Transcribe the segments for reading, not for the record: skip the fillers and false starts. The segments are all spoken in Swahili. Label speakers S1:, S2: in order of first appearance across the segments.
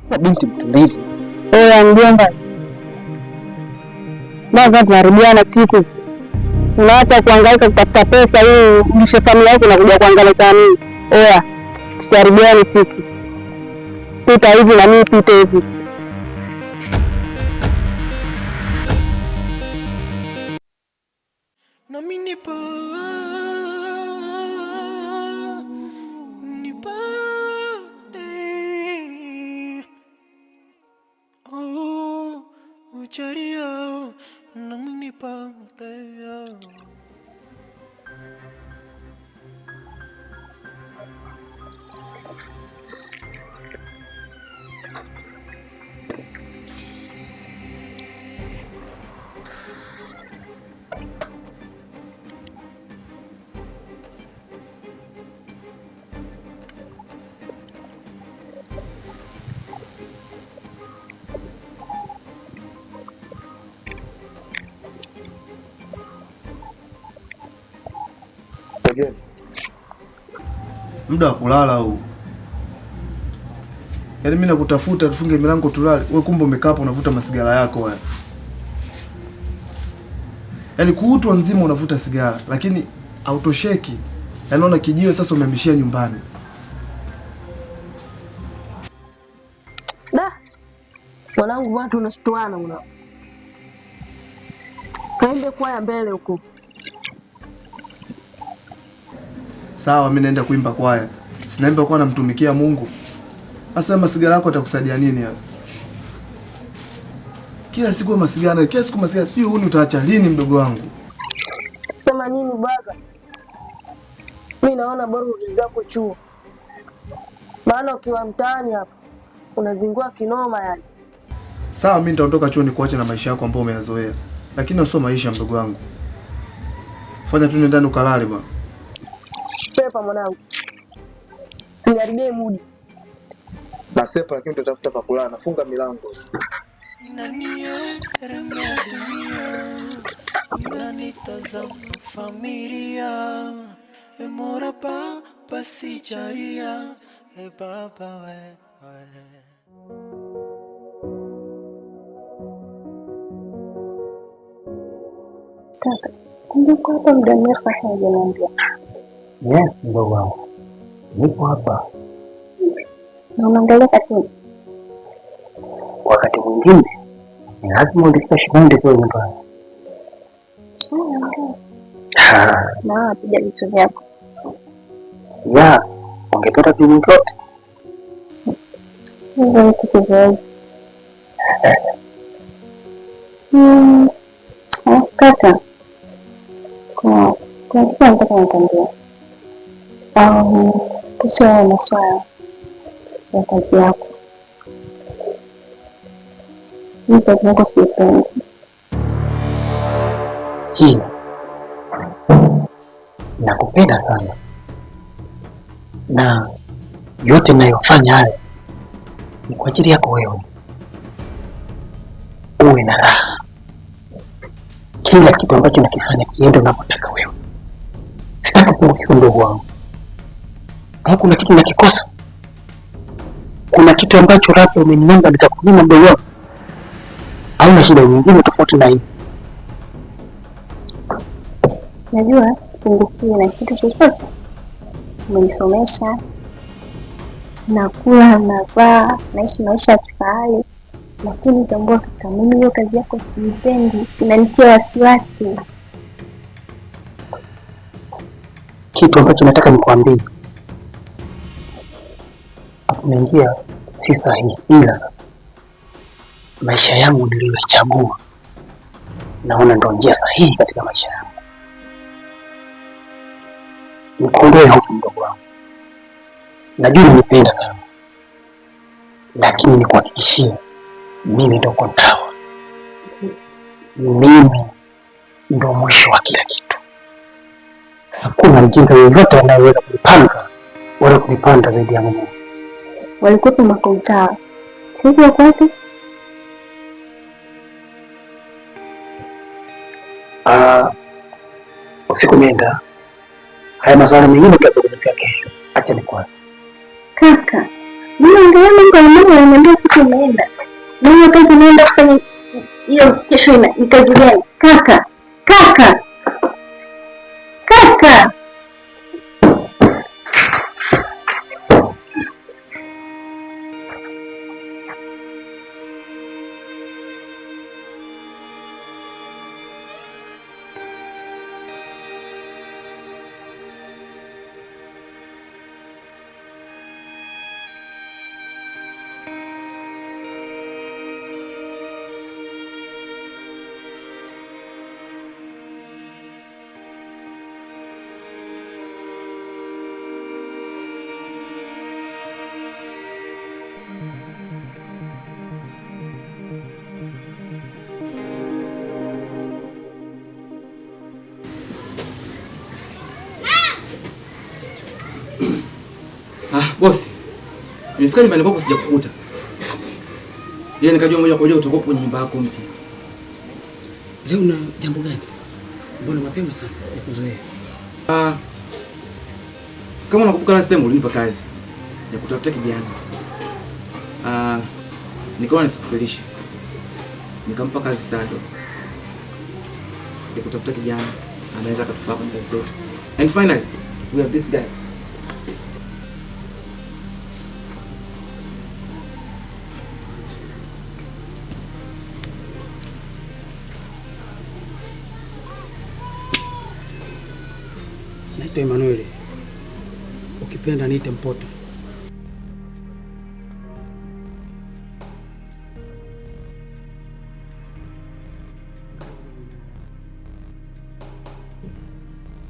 S1: Kwa binti mtulivu.
S2: Oya mjomba, baba, tunarudiana siku, unaacha kuhangaika kutafuta pesa ili ulishe familia yako na kuja kuhangaika mimi. Oya, tusirudiane siku, pita hivi na mimi pite hivi.
S3: Nami nipate, oh, ucharia, nami nipate.
S4: Muda wa kulala huu. Yaani mimi nakutafuta tufunge milango tulale. Wewe kumbe umekaa hapo unavuta masigara yako wewe. Yaani kutwa nzima unavuta sigara lakini hautosheki. Yaani unaona kijiwe sasa umehamishia nyumbani.
S5: Da, mwanangu, watu unashtuana una kaende kwaya mbele huko.
S4: Sawa, mimi naenda kuimba kwaya. Sinaimba kwa namtumikia Mungu. Sasa masigara yako atakusaidia nini hapa? Kila siku masigara, kila siku masigara, sijui huni utaacha lini mdogo wangu.
S5: Sema nini bwaga, mi naona bora urudi zako chuo, maana ukiwa mtaani hapa unazingua kinoma yani.
S4: Sawa, mimi nitaondoka chuo nikuache na maisha yako ambayo umeyazoea. Lakini sio maisha mdogo wangu. Fanya tu ndani ukalale bwana.
S5: Sepa mwanangu, siharibie mudi.
S4: Nasepa lakini utatafuta pa kulala, nafunga milango.
S3: Inanielemea dunia, inanitazama familia, emora papa sijalia, e baba wewe.
S2: Kaka, kumbe hapa muda mrefu hajaniambia.
S1: Yes, mdogo wangu, nipo hapa.
S2: Na unaangalia katuni.
S1: Wakati mwingine ni lazima ulifika shule kule nyumbani.
S2: Na piga vitu vyako.
S1: Ya, ungependa vitu vyote.
S2: Hivyo vitu siviwezi. Kaka, kuna kitu nataka nikwambie. Kuhusu haya maswala ya kazi yako. Mimi kazi yako siipendi.
S1: Ji, nakupenda sana na yote ninayofanya hayo ni kwa ajili yako wewe, uwe na raha. Kila kitu ambacho nakifanya kiende unavyotaka wewe. Sitaki kupungukiwa mdogo wangu. Au kuna kitu nakikosa? Kuna kitu ambacho labda umeniomba nikakunyima mdogo wangu? Au na shida nyingine tofauti na hii?
S2: Najua pungukiwi na kitu chochote. Umenisomesha, nakula, navaa, naishi maisha ya kifahari, lakini tambua kaka, mimi hiyo kazi yako siipendi, inanitia wasiwasi.
S1: Kitu ambacho nataka nikuambie, kuna njia si sahihi, ila maisha yangu niliyochagua naona ndo njia sahihi katika maisha yangu. Nikuondoe hofu mdogo wangu, najua unanipenda sana, lakini nikuhakikishie, mimi ndo kontawa, mimi ndo mwisho wa kila kitu. Hakuna mjinga yoyote anayeweza kunipanga wala kunipanda zaidi ya mimi.
S2: Walikuwepo makontawa, saizi wako wapi?
S1: Usiku nenda, haya maswala mengine tutazungumzia kesho. Acha nikwaze
S2: Kaka, mimi angalia mambo ya mama ananiambia usiku
S6: wakati umeenda. Na hiyo kazi unaenda kufanya hiyo kesho ina ni kazi gani? Kaka, kaka, kaka.
S7: Ah, bosi. Nimefika nyumbani kwako sijakukuta. Yeye nikajua moja kwa moja utakuwa kwenye nyumba yako mpya.
S1: Leo una jambo gani? Mbona mapema sana, sijakuzoea.
S7: Ah. Kama unakumbuka last time ulinipa kazi ya kutafuta kijana. Ah, nikaona nisikufelishe. Nikampa kazi Sado ya kutafuta kijana anaweza akatufaa kwenye kazi zetu. And finally, we have this guy.
S1: Naitwa Emmanuel. Ukipenda niite Mpoto.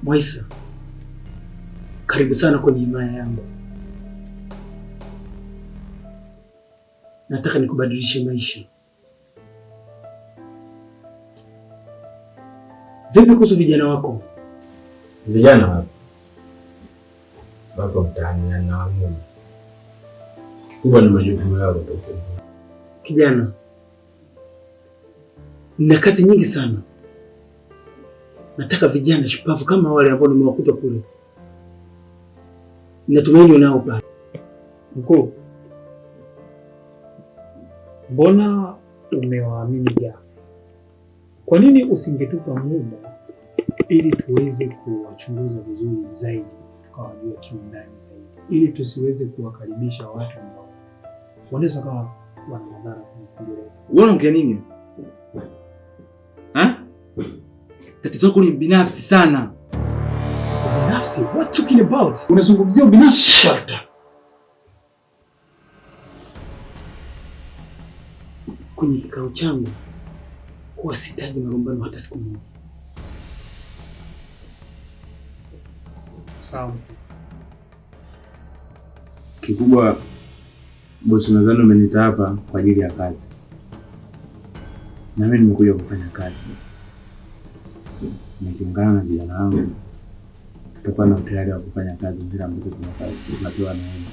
S1: Mwaisa, karibu sana kwenye himaya yangu. Nataka nikubadilishe maisha. Vipi kuhusu vijana wako?
S8: Vijana wapo, wako mtaani na nawamudu. Kubwa ni majukumu yao tu.
S1: Kijana, nina kazi nyingi sana. Nataka vijana shupavu kama wale ambao nimewakuta kule. Natumaini unao pale.
S9: Mkuu, mbona umewaamini Jafo? Kwa nini usingetupa muda ili tuweze kuwachunguza vizuri zaidi, tukawajua kiundani zaidi, ili tusiweze kuwakaribisha watu ambao wanaweza kawa wana madhara kwenye kundi letu?
S7: Wewe unaongea nini? Ha? Tatizo lako ni binafsi sana.
S9: Ubinafsi? What talking about? Unazungumzia ubinafsi?
S1: Shut up. Kwenye kikao changu huwa sitaji malumbano hata siku moja.
S9: Sawa mkuu.
S8: Kikubwa bosi, nadhani umeniita hapa kwa ajili ya kazi, na mimi nimekuja kufanya kazi. Nikiungana na vijana wangu tutakuwa na utayari wa kufanya kazi zile ambazo tunapewa na wewe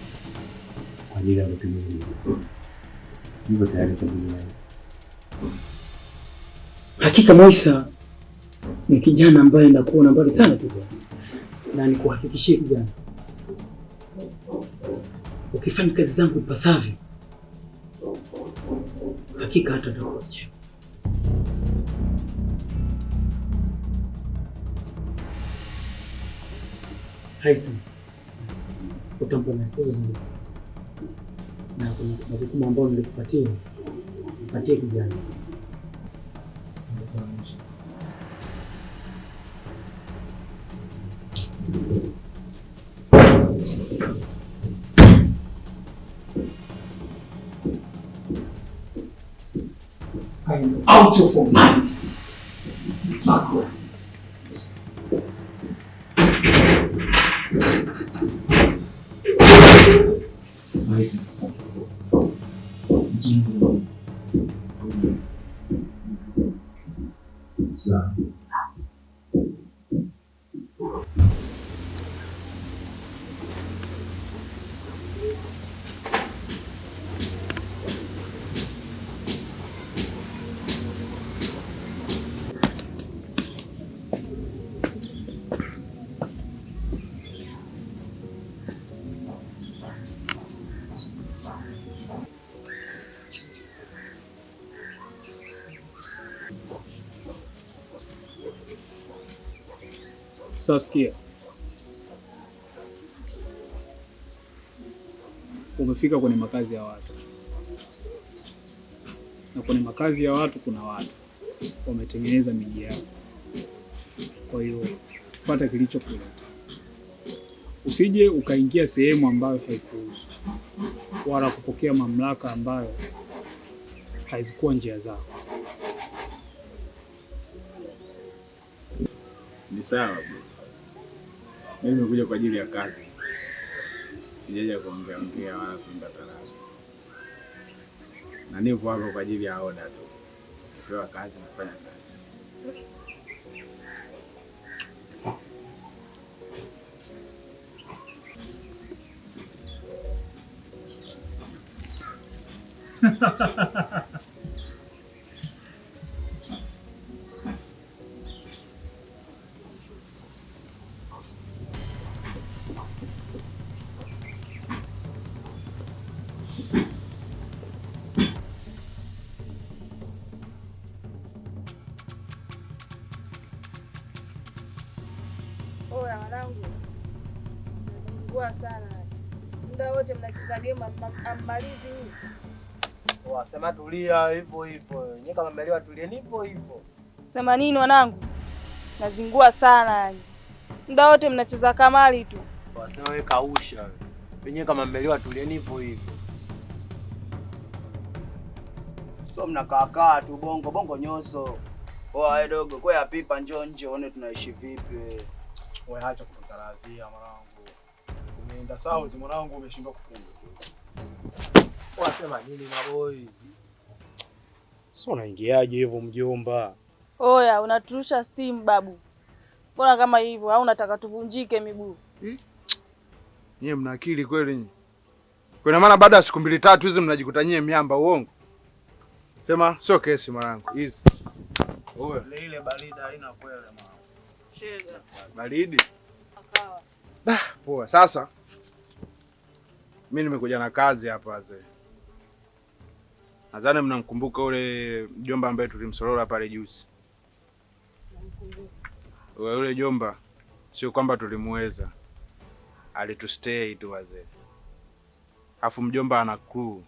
S8: kwa ajili ya kutimiza majukumu. Niko tayari kwa ajili ya hiyo.
S1: Hakika Moisa ni kijana ambaye nakuona mbali sana kijana, na nikuhakikishie kijana, ukifanya kazi zangu ipasavyo, hakika hata nitakuacha. Haitham, utampa maelekezo zaidi, na kuna majukumu ambayo nilikupatia, nipatie kijana.
S9: I'm out of my mind. Fuck off.
S7: Moisa.
S8: Sawa.
S9: Sasa sikia, umefika kwenye makazi ya watu, na kwenye makazi ya watu kuna watu wametengeneza miji yao. Kwa hiyo fuata kilichokuleta, usije ukaingia sehemu ambayo haikuhusu wala kupokea mamlaka ambayo hazikuwa njia zako.
S8: Ni sawa bro. Mimi nimekuja kwa ajili ya kazi, sijaja kuongea ongea wala kuimba tarabu, na nipo hapa kwa ajili ya oda tu. Nipewa kazi nafanya kazi.
S5: Oya wanangu, mnazingua sana. Muda wote mnacheza game ammalizi hii.
S10: Wasema tulia hivyo hivyo. Nyinyi kama mmelewa tulieni hivyo hivyo.
S5: Sema nini wanangu? Nazingua sana yani. Muda wote mnacheza kamali tu.
S10: Wasema wewe kausha wewe. Nyinyi kama mmelewa tulieni hivyo hivyo.
S11: So mnakaa kaa tu bongo bongo nyoso. Oa dogo, kwa pipa njoo nje uone tunaishi vipi.
S4: Wewe acha kututarazia mwanangu. Umeenda sawa mwanangu, umeshindwa kufunga.
S10: Wasema nini maboi?
S12: Sio unaingiaje hivyo mjomba?
S5: Oya, unaturusha steam babu. Mbona kama hivyo au unataka tuvunjike miguu?
S13: Nyie mna akili kweli nyinyi? Kwa maana baada ya siku mbili tatu hizi mnajikuta nyie miamba uongo. Sema sio kesi mwanangu hizi.
S4: Oya, ile ile baridi haina kwele mwanangu.
S5: Shega.
S13: Baridi? Dah, poa. Sasa mimi nimekuja na kazi hapa wazee. Nadhani mnamkumbuka ule mjomba ambaye tulimsorora pale juzi. Ule jomba sio kwamba tulimuweza, alitustay tu wazee. Afu mjomba ana crew,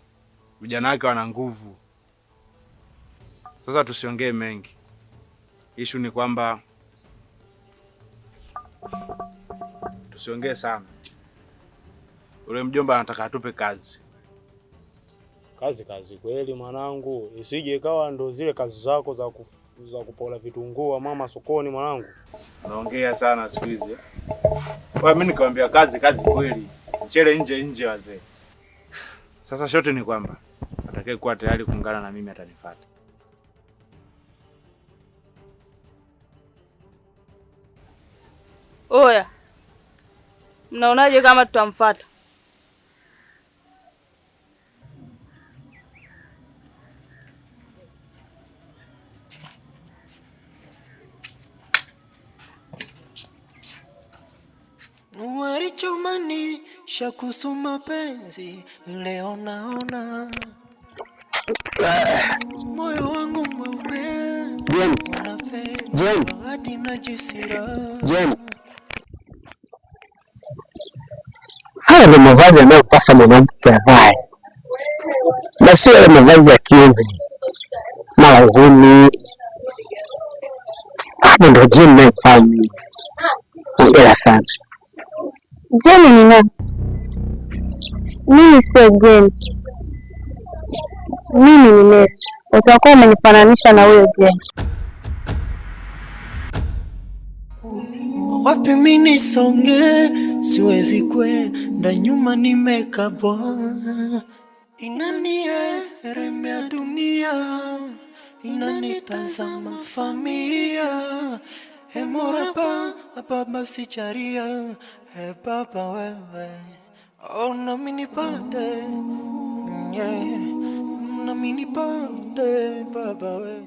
S13: vijana wake wana nguvu. Sasa tusiongee mengi. Issue ni kwamba tusiongee sana. Ule mjomba anataka atupe kazi.
S12: Kazi kazi kweli mwanangu, isije ikawa ndo zile kazi zako za kupola vitunguu wa mama sokoni mwanangu.
S13: Unaongea sana siku hizi. Wewe mimi nikwambia kazi kazi kweli. Mchele nje nje wazee. Sasa shoti ni kwamba atakaye kuwa tayari kuungana na mimi atanifuata.
S5: Oya, mnaonaje kama tutamfuata?
S3: Walichomanisha kuhusu mapenzi leo naona moyo wangu mweupe unapenda hadi najisira.
S1: Jeni, haya ni mavazi yanayopasa mwanamke avae, na sio yale mavazi ya kiume, mara uhuni. Hapo ndo Jeni nayemfahamu mimi. Hongera sana.
S6: Jeni ni nani? Mimi sio Jeni, mimi ni Mary. Utakuwa umenifananisha na huyo Jeni.
S3: Wapi mimi nisonge, siwezi kwenda nyuma, nimekabwa. Inanielemea dunia, inanitazama familia. E Mola baba sijalia, e baba wewe, oh nami nipate, yeah, nami nipate baba wewe.